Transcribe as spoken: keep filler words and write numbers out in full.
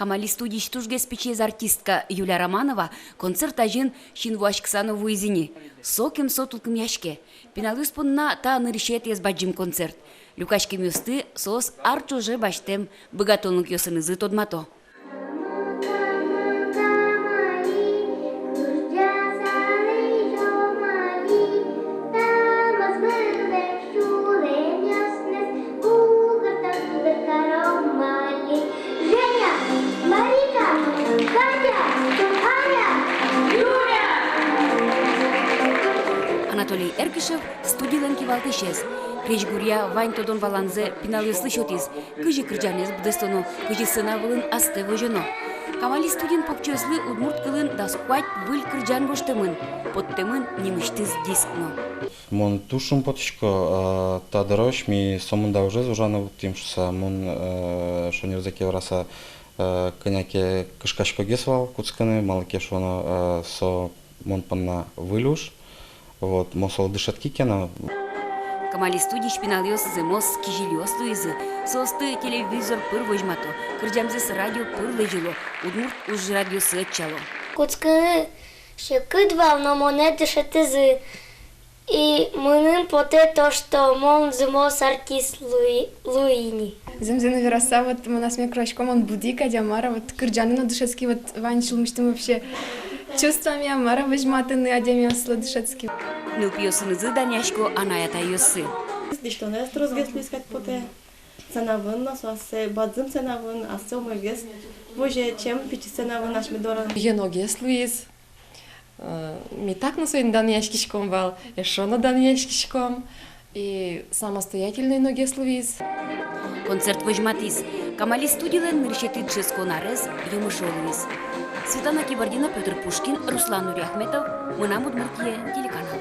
«Камали» студиысь тужгес пичиез артистка Юлия Романова концерт азьын синвуаськыса но вуиз ини. Сокем со тулкымъяське. Пиналъёс понна та нырысетӥез бадӟым концерт. Люкаськемъёсты соос ар ӵоже басьтэм быгатонлыкъёсынызы тодмато. Женя, Марика, Катя, Аня, Юля! Анатолий Эркышев студилэн кивалтӥсез. Крезьгуръя вань тодон-валанзэ пиналъёслы сётӥз. Кызьы кырӟанэз быдэстоно, кызьы сцена вылын астэ возёно. «Камали» студиын покчиослы удмурт кылын дас куать выль кырӟан гожтэмын, поттэмын нимысьтыз диск но. Мон туж шумпотӥсько, э, та дырозь ми сомында ужез ужаны вуттӥм шуыса. Мон, э, шонерзэ ке вераса, э, кӧня ке кышкаськогес вал кутскыны, малы ке шуоно, э, со мон понна выль уж. Вот, мон солы дышетски ке но. «Камали» студиысь пиналъёс зэмос кизилиос луизы. Соосты телевизор пыр возьмато, кырӟамзэс радио пыр лэзьыло, удмурт ужрадъёсы ӧтчало. Кутскыны секыт вал, но монэ дышетӥзы. И мыным потэ то, что мон зэмос артист луи-, луи ини. Зэмзэ но вераса, вот мон асме курасько, мон буди кадь, а мар-а, вот кырӟаны но дышетски, вот вань сюлмысьтым вообще чувствоме, а мар-а, возьматыны адямиослы дышетски. Нылпиосынызы данъясько анай-атайёссы. Дӥсьтонэз тросгес луиз кадь потэ. Сцена вылын но со ассэ бадӟым сцена вылын ассэ умойгес возе, чем пичи сцена вылын асьме дорын. Йӧногес луиз. Э, ми так но соин данъяськиськом вал, эшшо но данъяськиськом. И самостоятельноегес луиз. Концерт возьматӥз: «Камали» студилэн нырысетӥ дышетскон арез емышо луиз. Светлана Кибардина, Пётр Пушкин, Руслан Нуриахметов, «Мынам Удмуртие» телеканал.